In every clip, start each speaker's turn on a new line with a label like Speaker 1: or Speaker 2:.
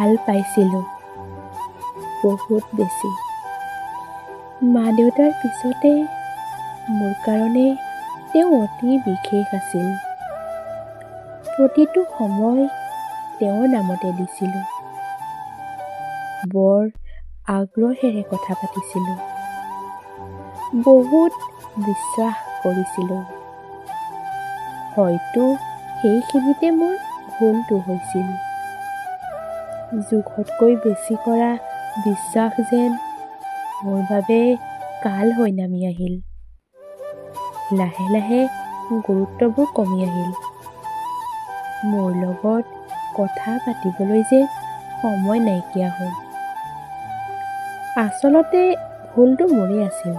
Speaker 1: ভাল পাইছিলোঁ বহুত বেছি। মা দেউতাৰ পিছতে মোৰ কাৰণে তেওঁ অতি বিশেষ আছিল। প্ৰতিটো সময় তেওঁৰ নামতে দিছিলোঁ। বৰ আগ্ৰহেৰে কথা পাতিছিলোঁ, বহুত বিশ্বাস কৰিছিলোঁ। হয়তো সেইখিনিতে মোৰ ভুলটো হৈছিল। জোখতকৈ বেছি কৰা বিশ্বাস যেন মোৰ বাবে কাল হৈ নামি আহিল। লাহে লাহে গুৰুত্ববোৰ কমি আহিল। মোৰ লগত কথা পাতিবলৈ যে সময় নাইকিয়া হ'ল। আচলতে ভুলটো মোৰেই আছিল।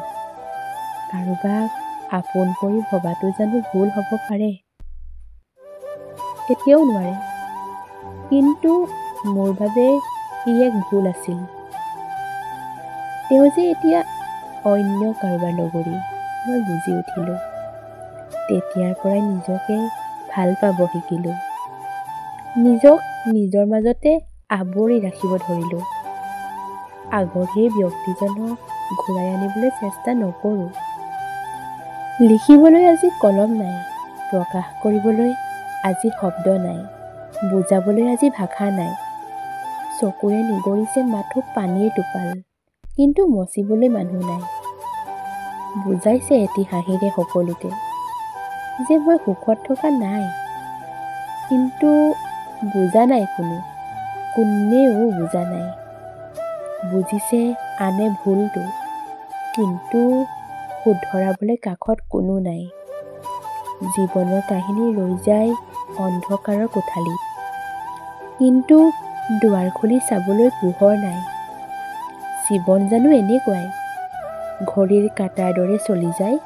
Speaker 1: কাৰোবাক আপোন কৰি ভবাটো জানো ভুল হ'ব পাৰে? কেতিয়াও নোৱাৰে। কিন্তু মোৰ বাবে ই এক ভুল আছিল। তেওঁ যে এতিয়া অন্য কাৰোবাৰ লগৰী, মই বুজি উঠিলোঁ। তেতিয়াৰ পৰাই নিজকে ভাল পাব শিকিলোঁ। নিজক নিজৰ মাজতে আৱৰি ৰাখিব ধৰিলোঁ। আগৰ সেই ব্যক্তিজনক ঘূৰাই আনিবলৈ চেষ্টা নকৰোঁ। লিখিবলৈ আজি কলম নাই, প্ৰকাশ কৰিবলৈ আজি শব্দ নাই, বুজাবলৈ আজি ভাষা নাই। চকুৰে নিগৰিছে মাথো পানীৰ টোপাল, কিন্তু মচিবলৈ মানুহ নাই। বুজাইছে এটি হাঁহিৰে সকলোকে যে মই সুখত থকা নাই, কিন্তু বুজা নাই কোনো, কোনেও বুজা নাই। বুজিছে আনে ভুলটো, কিন্তু শুধৰাবলৈ কাষত কোনো নাই। জীৱনৰ কাহিনী ৰৈ যায় অন্ধকাৰৰ কোঠালিত, কিন্তু দুৱাৰ খুলি চাবলৈ পোহৰ নাই। জীৱন জানো এনেকুৱাই, ঘড়ীৰ কাঁটাৰ দৰে চলি যায়,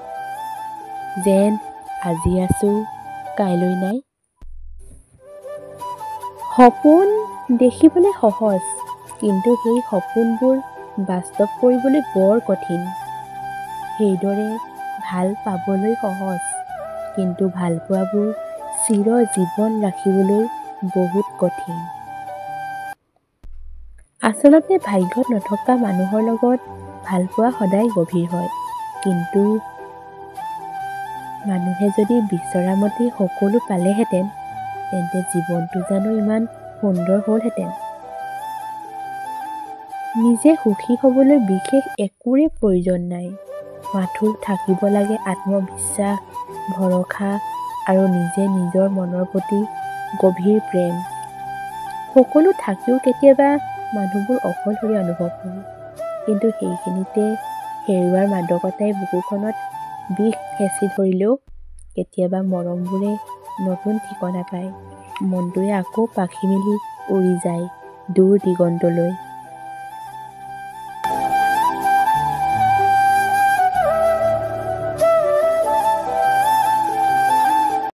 Speaker 1: যেন আজি আছোঁ কাইলৈ নাই। সপোন দেখিবলৈ সহজ, কিন্তু সেই সপোনবোৰ বাস্তৱ কৰিবলৈ বৰ কঠিন। সেইদৰে ভাল পাবলৈ সহজ, কিন্তু ভালপোৱাবোৰ চিৰ জীৱন ৰাখিবলৈ বহুত কঠিন। আচলতে ভাগ্যত নথকা মানুহৰ লগত ভালপোৱা সদায় গভীৰ হয়, কিন্তু মানুহে যদি বিচৰা মতেই সকলো পালেহেঁতেন, তেন্তে জীৱনটো জানো ইমান সুন্দৰ হ'লহেঁতেন? নিজে সুখী হ'বলৈ বিশেষ একোৰে প্ৰয়োজন নাই। মাথো থাকিব লাগে আত্মবিশ্বাস, ভৰসা আৰু নিজে নিজৰ মনৰ প্ৰতি গভীৰ প্ৰেম। সকলো থাকিও কেতিয়াবা মানুহবোৰ অকলশৰীয়া অনুভৱ হয়, কিন্তু সেইখিনিতে হেৰুৱাৰ মাদকতাই বুকুখনত বিষ হেঁচি ধৰিলেও কেতিয়াবা মৰমবোৰে নতুন ঠিকনা পায়। মনটোৱে আকৌ পাখি মেলি উৰি যায় দূৰ দিগন্তলৈ।